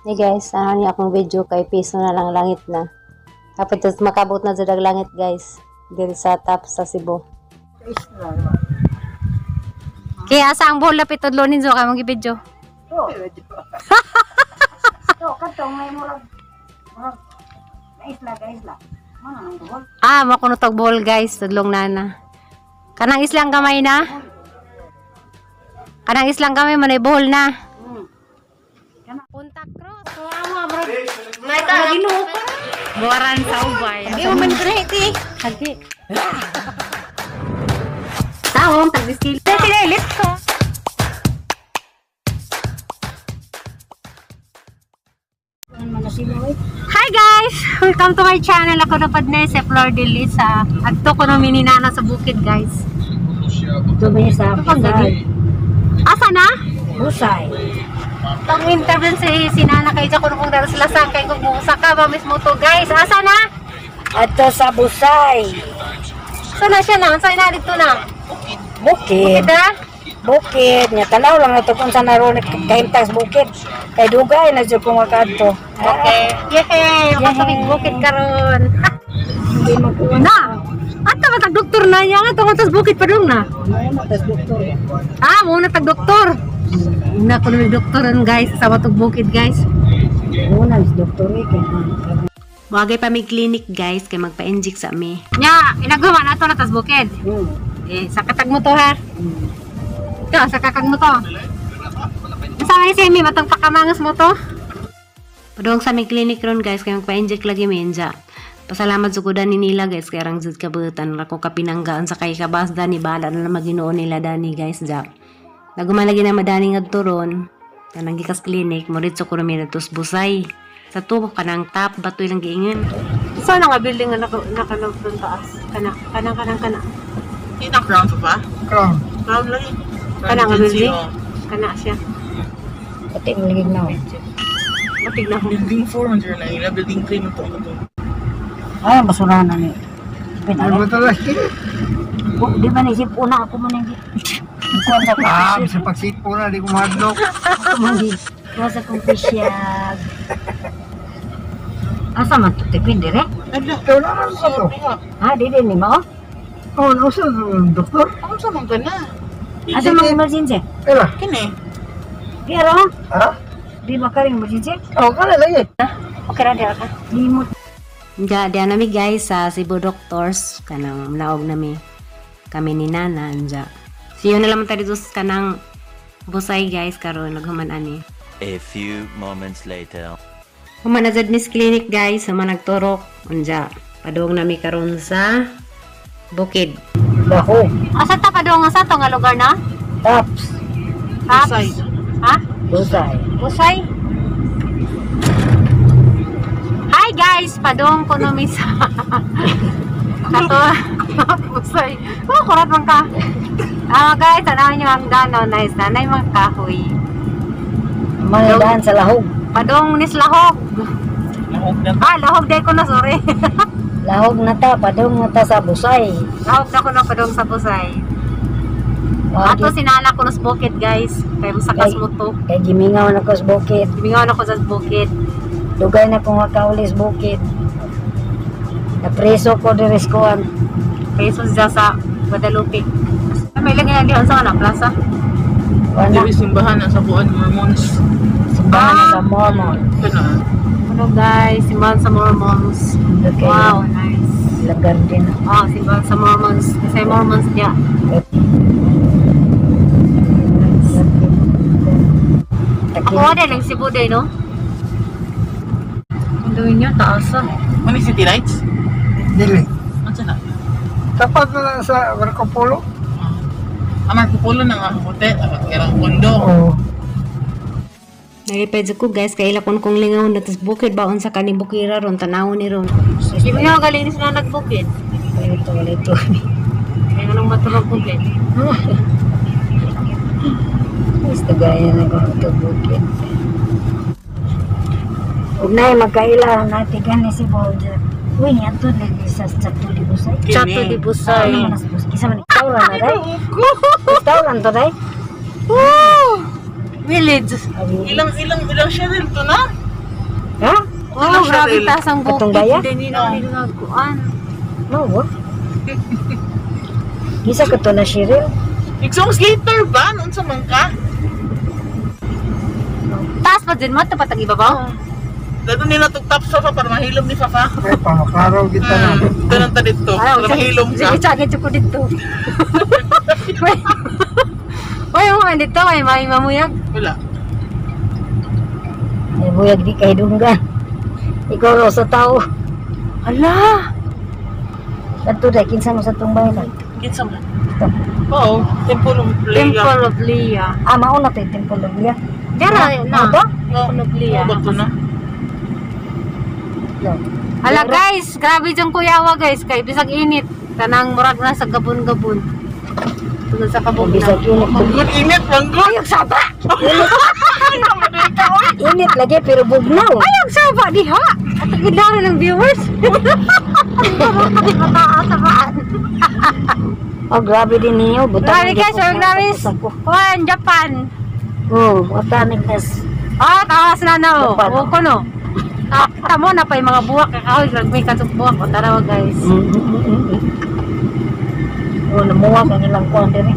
Hey guys, ano niya akong video kay piso na lang langit na. Kapit tas makabot na jud ang langit, guys. Diri sa top sa Cebu. Kaya asa ang bola pitudlo ninyo kay mong video? To, kadto may murag murag naisla kaisla. Mana nang duhol? Ah, mo kuno tog bowl, guys, tudlong nana. Kanang islang gamay na. Kanang islang gamay manay bohol na. Punta Cruz. Buwaran sa ubay. Di mo man ti. Hagi. Taong tagdiskil. Sila ko. Ano man na sila oy? Hi guys! Welcome to my channel. Ako na padne si Flor de Lisa. Adto ko no mininana sa bukid, guys. Tumi sa Ano pang gabi? Asa na? Busay. Tong interview si Nana kay Jack kung daro sila sa kay kung busa ka ba mismo to, guys. Asa na? Adto sa Busay. Sa na siya na? Sa ina dito na? Bukid. Kita? Bukid nya tanaw lang nato kung sa naroon kahimtang sa bukid. Kay dugay na jud kung makadto. Okay. Yehey! Makasabig bukid karon. Hindi magkuha. Na! Ato ba tag doktor na niya nga tungkol sa bukid pa dong na? Ano tas doktor? Ah, muna tag doktor. Una ko na doktoran, guys, sa matog bukid, guys. Una is doktor eh kay. Wagay pa may clinic, guys, kay magpa-inject sa mi. Nya, inagawa na to na tas bukid. Eh, sa katag mo to ha. Ito, sa kakag mo to. Sa ni si Mi, matang pakamangas mo to. Padung sa may clinic ron, guys, kay magpa-inject lagi mi inja. Pasalamat sa kuda ni nila, guys, kay rang jud kabutan ra ko kapinanggaan sa kay kabas dani bala na lang Maginoo nila dani, guys, ja. Naguma lagi na madani ngadto ron. Kanang gikas clinic mo ritso ko mi natos Busay. Sa tubo kanang top bato ilang giingon. So na nga building nga naka naka taas. Kana kanang kanang kana. Hindi na crown pa ba? Crown. Crown lagi. Kana nga Agency, building? oh. Kana siya. Pati mo ligid na. Matig na ko. Building 4 man dyan na ila. Building 3 man to to. Ay basurahan na ni. Ano Pinalo. ba talaga? Di ba naisip una ako man ang kuan sa Ah, sa pagsipo na, di ko mahadlok. Ako man di. Kuan sa kong pisyag. Asa man to tipin dire? Ala. Ikaw na lang sa to. Ha, di din ni mao. Oh, nausa, doktor. Ako sa man ka na. Asa man emergency? Ela. Kini. Pero, Ha? di ba ka rin emergency? Oh, kana lagi. Okay ra dira ka. Di mo Nga, diyan nami, guys, sa Cebu Doctors, kanang naog nami kami ni Nana anja. Siyo na lang tayo dito sa kanang Busay, guys, karon naghuman ani. A few moments later. Human na jud Miss Clinic, guys, human nagturok unja. Padung nami karon sa bukid. Baho. Asa ta padung asa to nga lugar na? Tops. Busay. Ha? Busay. Busay. Hi guys, padung ko no mi sa Kato, Busay. Oh, kurat man ka. Ah, guys, tanawan niyo ang dano, nice na nay mga kahoy. Mga daan sa lahog. Padung nis lahog. Lahog na. Ah, lahog day ko na, sorry. Lahog na ta, padung na ta sa Busay. Lahog na ko na padung sa Busay. Ato sinala ko sa bukid, guys. Kay masakas mo to. Kay gimingaw na ko sa bukid. Gimingaw na ko sa bukid. Dugay na ko nga kauli sa bukid. Napreso ko diri sa kuan. Preso siya sa Guadalupe. May lagi na dihan sa kana plaza. Wala. Diri simbahan na sa kuan Mormons. Simbahan na sa Mormon. Kana. Ano guys, simbahan sa Mormons. Okay. Wow, nice. La garden. Oh, simbahan sa Mormons. Kasi Mormons niya. Ako wala lang Cebu day, no? Ang gawin niyo, taas ah. Mani City Lights? Dili. Ano na? Tapat na lang sa Marco Polo. Ah, Marco Polo na nga hotel. Ah, kerang kondo. Oo. Nalipad ko, guys, kaila kon kong lingaw na tas bukid baon sa kaning bukira ron tanawon ni ron. Hindi mo galing sila nagbukid. Ito, ito. Kaya nang matulog bukid. Gusto gaya na ko ito bukid. Huwag na yung magkaila natin gani si Bolger. Uy, niya to lagi sa Chato di Busay. Chato di Busay. Ano man sa Busay? Kisa man tawran na day. Tawran to day. Woo! Village. Ilang ilang ilang Cheryl to na? Ha? Oh, grabe taas ang bukid. Katong baya? Hindi na nagkuan. No, wa. Gisa ko to na Cheryl. Igsong Slater ba? Unsa man ka? Taas pa din mo ito patag ibabaw. Dato nila tug top sofa para mahilom ni Fafa. Kaya pamaklaro kita na. Tanang ta dito. Para mahilom ka. Sige, tsaka ko dito. Uy, mo dito ay may mamuyag. Wala. Ay buyag di kay dunggan. Ikaw raw sa tao. Hala. Adto dai kinsa mo sa tong bayan? Kinsa man? Oo, Temple of Leia. Temple of Leah. Ah, mao na to yung Temple of Leah. Dara na. Ano to? Temple of Leah. Bato na. No. Hala guys, grabe diyang kuyawa guys kay bisag init. Tanang murag na sa gabon-gabon. Tungod sa kabog na. Bisag init. Manggod init, manggod. Ayog saba. Init lagi pero bugnaw. Ayog saba diha. At ang gidlaro ng viewers. Mataas-sabaan. Oh, grabe din niyo. Butang Grabe guys, oh, grabe. Juan, Japan. Oh, botanik nas. Ah, taas na na oh. Japan. O kuno. Ah, tamo na pa yung mga buwak kakahoy, grabe kasog buwak o tarawa guys. Oh, namuha kang ilang kuan diri.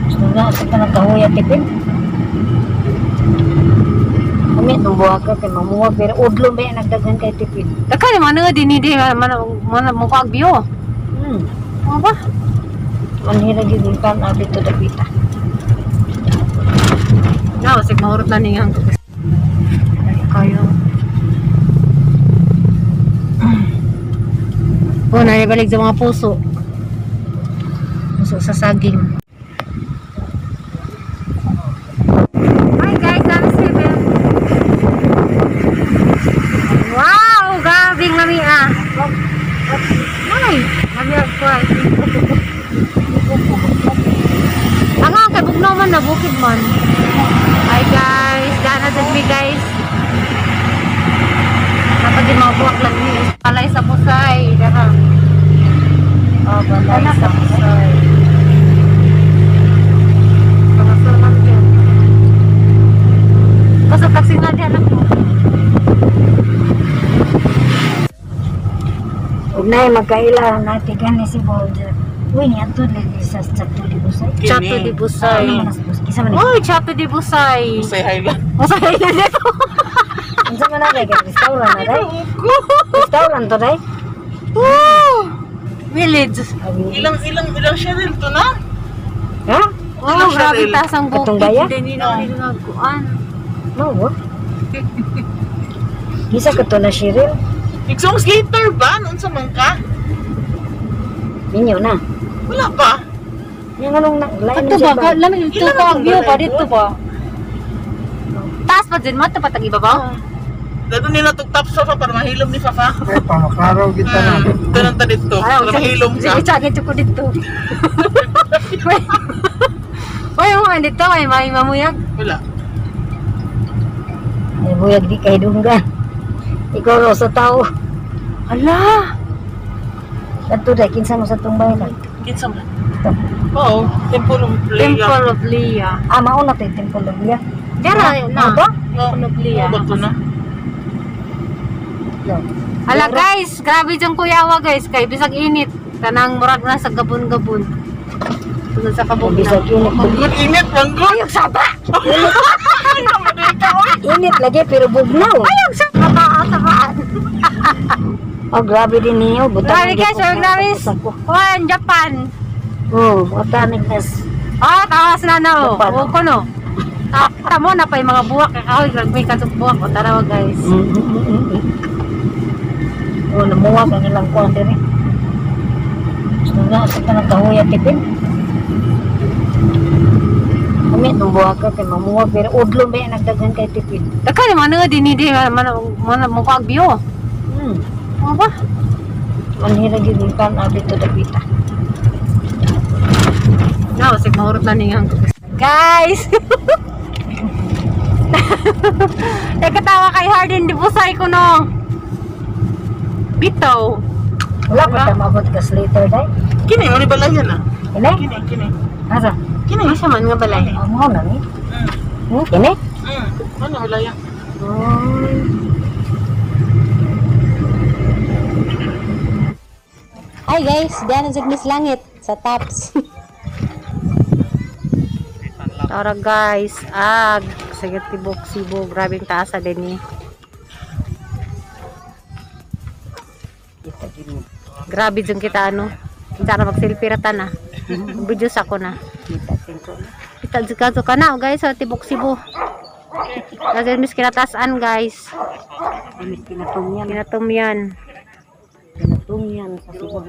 Gusto na sa tanang kahoy at tipin. Kami nung buha ka kay mamuha pero udlo ba yung nagdaghan kay tipin. Daghan ni mga dinhi di man man mo kag view. Ano ba? Manhira gyud yung tan abi to dapita. No, sig mahurot na niyang. Ay, kayo. Oh, naibalik sa mga puso. Puso sa saging. Hi guys, I'm Steven. Wow, gabing lami ah. Ay, lami ako ay. Ang ang kay bugnaw man na bukid man. Hi guys, dana sa mi guys. Kapag yung mga buwak lang ni Balay sa Pusay, dara. Oh, balay sa Pusay. Pangasulman yun. Basta taxi nga di anak mo. Ug nay magkaila natin gani si Bolger. Uy, niya to lagi sa Chato di Busay. Chato di Busay. Ano man sa Busay? Kinsa man ni? Uy, Chato di Busay. Say hi lang. Busay na dito. Unsa man na kay restaurant na day? Restaurant to day? Woo! Village. Ilang ilang ilang Cheryl to na? Ha? Oh, grabe taas ang Katong bukid. baya? Hindi na nagkuan. No, wa. Gisa ko to na Cheryl. Igsong Slater ba? Unsa man ka? Minyo na. Wala pa. Yung anong na, lain Ato na siya ba? ba? Lami ito Ilan pa ang view pa balay dito ba? Taas pa din mo ito patag ibabaw. Dato nila tug top sofa para mahilom ni Fafa. Kaya pamaklaro kita na. Tanang ta dito. Para mahilom ka. Sige, tsaka ko dito. Uy, mo dito ay may mamuyag. Wala. Ay, buyag di kay dunggan. Ikaw raw sa tao. Hala. Adto day kinsa mo sa tong bayan? Kinsa man? Oo, Temple of Leia. Temple of Leah. Ah, mao na to yung Temple of Leah. Dara na. Ano to? Temple of Leah. Bato na. No. Hala guys, grabe diyang kuyawa guys kay bisag init. Tanang murag na sa gabon-gabon. Tungod sa kabog na. Bisag init. Manggod init, manggod. Ayog saba. Init lagi pero bugnaw. Ayog sa mataas-sabaan. Oh, grabe din niyo. Butang Grabe guys, oh, grabe. Juan, Japan. Oh, botanik nas. Ah, taas na na oh. Japan. O kuno. Ah, tamo na pa yung mga buwak kakahoy, grabe kasog buwak o tarawa guys. Oh, namuha kang ilang kuan diri. Gusto na sa tanang kahoy at tipin. Kami nung buha ka kay mamuha pero udlo ba yung nagdaghan kay tipin. Daghan ni mga dinhi di man man mo kag view. Ano ba? Manhira gyud yung tan abi to dapita. No, sig mahurot na niyang. Guys. Nagkatawa kay Hardin di busay ko no. Bitaw. Wala pa ta maabot ka later day. Kini mo ni balayan ah. Ini? Kini, kini. Asa? Kini. Asa man nga balay? Amo na ni. Kini? Ano balayan? Oy. Hi guys, diyan ang Miss Langit sa tops. Tara guys, ag sige tibok Cebu, grabe ang taas sa din eh. Kita gini. Grabe dyan kita ano. Kita na mag-selfie rata na. Video sa ako na. Kita singko na. Kita dyan ka na oh, guys sa tibok Cebu. Kasi miss kinatasan guys. Amis kinatungyan. Kinatumyan. Kinatungyan sa Cebu.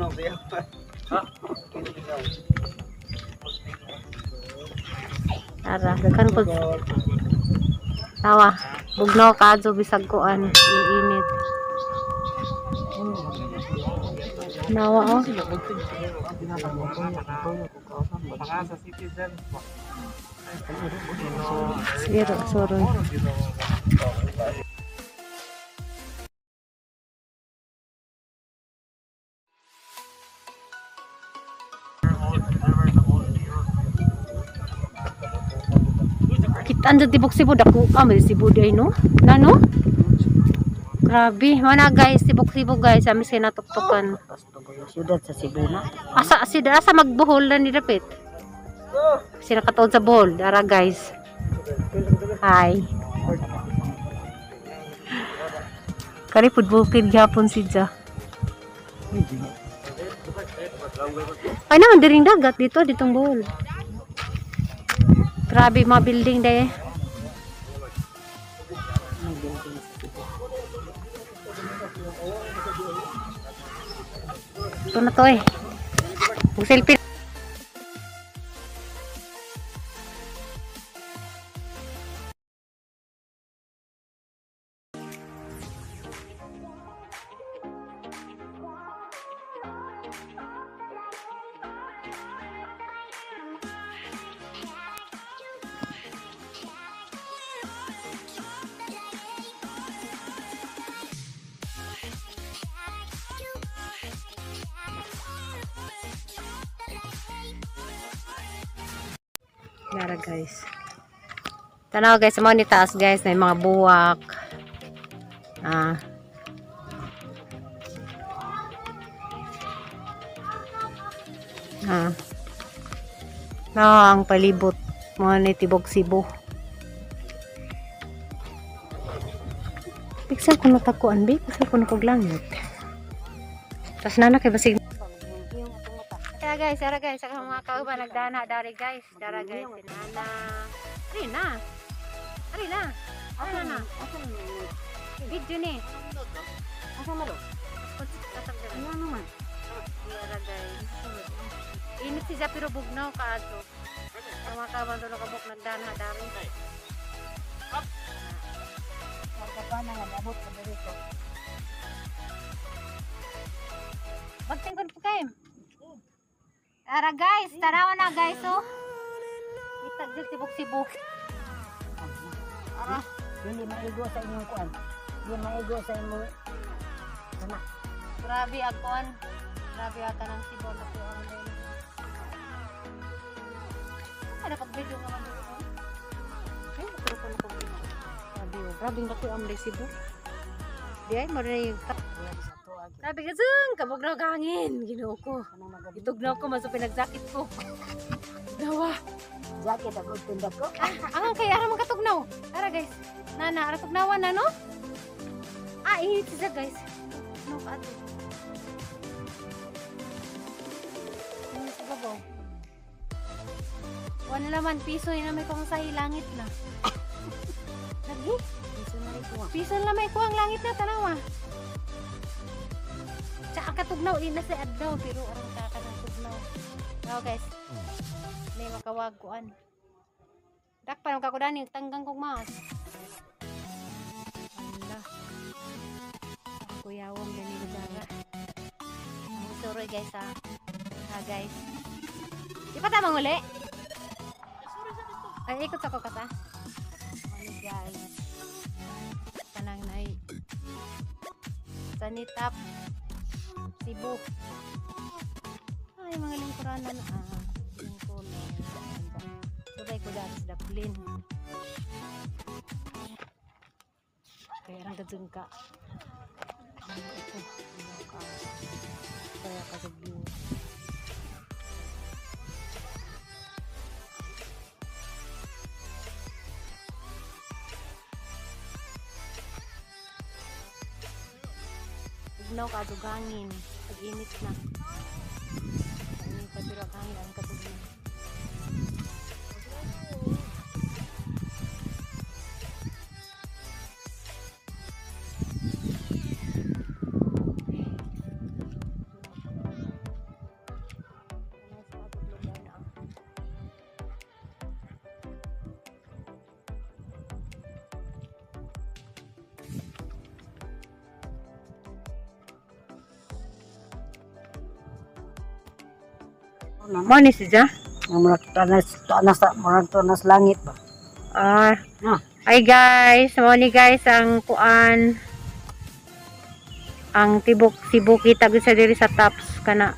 Tara, daghan ko. Tawa. Bugnaw ka adto bisag kuan, iinit. Nawa oh. Baka sa citizen. Sige, sorry. Kita ang tibok Cebu dako ah may Cebu day no. Nano? Grabe, mana guys, tibok Cebu guys, ami sinatuktukan. Siyudad sa Cebu na. Asa si asa magbuhol na ni dapit. Sila katuod sa buhol, dara guys. Hi. Kani pud bukid gyapon si Ja. Ay naman diring dagat dito ditong buhol. Grabe mga building day. May building sa Cebu. Ito na to eh. Mag selfie. Nara guys. Tanaw guys, sa mga ni taas guys, na yung mga buwak. Ah. Ah. Na ang palibot mga ni Tibog Cebu. Pixel ko natakuan bi, pixel ko nakuglangit. Tas nana kay basig. Tara guys, tara guys, ang mga kauban nagdana dari guys, dara guys, sinana. Ari na. Ari na. Ari na. Asa man yun? Video ni. Asa man do? Ano naman? Dara guys. Init siya pero bugnaw kaadto. Ang mga kauban dulo ka buk nagdana dari. Magkapana nga niabot sa dito. Magtingkon po kayo. Tara guys, tarawa na guys oh. Itag tibok Cebu. Ara. Dili maigo sa inyong kuan. Dili maigo sa imong sana. Grabe akon. Grabe ata ng Cebu na po ang dahil. Ano pag video nga man dito? Ay, pero ko na pag video. Grabe, oh. Grabe ang dako ang Cebu. Di ay mo rin yung Sa tuag. Grabe ka zung, kabog na hangin. Ginoo ko. Kanang magabi. Itugnaw ko man sa pinagsakit ko. Gawa. Jacket ako tinda ko. Ang kay ara magkatugnaw. Ara guys. Nana, ara tugnawan na no? Ah, init siya guys. No ka ato. Init sa babaw. Wala naman piso yun na may pamasahe langit na. Lagi? Piso na rin ko. Piso na may kuwang langit na tanawa. Tsaka katugnaw ina sa adlaw pero arang ka ng tugnaw. Now guys. May makawag kuan. Dakpan ka ko dani tanggang kog mouse. Ala. Ang kuyawang gani dara. Ang suroy guys ha. Ha guys. Di pa tamang uli? Ay, ikot sa ko kasa. Ano guys? Kanang nay Sanitap Cebu. Ay, mga lingkuranan ah. Lingkuran. Subay ko dati sa Daplin. Kaya ang kadzungka. Ito, kaya ka sa view. Ugnaw ka hangin. Pag-init na. Pag-init pa pero ang hangin ang katugnaw. Mo ni siya? Murag tanas tanas murag tanas langit ba. Ah. Ah. Hi guys, mo ni guys ang kuan ang tibok Cebu kita gyud sa diri sa tops kana.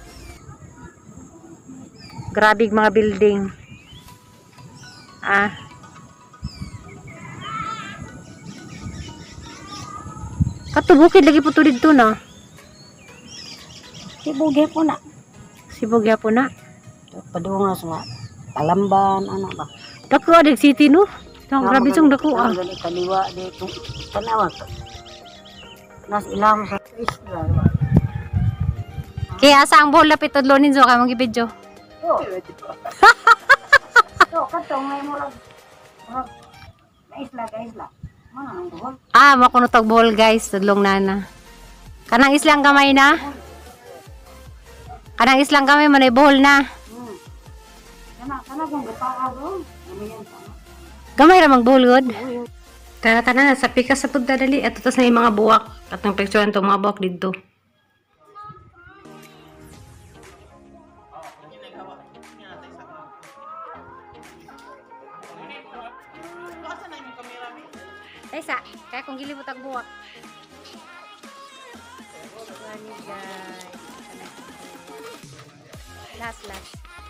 Grabe mga building. Ah. Kato bukid lagi po to didto na. Cebu gyapon na. Cebu gyapon na. Padungas nga Palamban ana ba. Dako adig city no. Ang grabe sung dako ah. Gali kaliwa dito. Tanawa. Nas ilam sa isla. Kaya asa ang buhol lapit tudlo ninyo kay mong gibidyo. To. To kadto may murag murag na isla ka isla. Mana ang buhol? Ah, makuno tog buhol guys, tudlong nana. Kanang islang gamay na. Kanang islang gamay manay buhol na. Kana kana kung gapaa ro. Ano yan pa? Gamay ra mang buhol gud. Tara tara na sa pikas sa pagdadali at tas na yung mga buwak at ang picturean tong mga buwak didto. Baka na yung kamera mi. Taysa, kaya kung gilibot ang buwak. Guys. Last, last.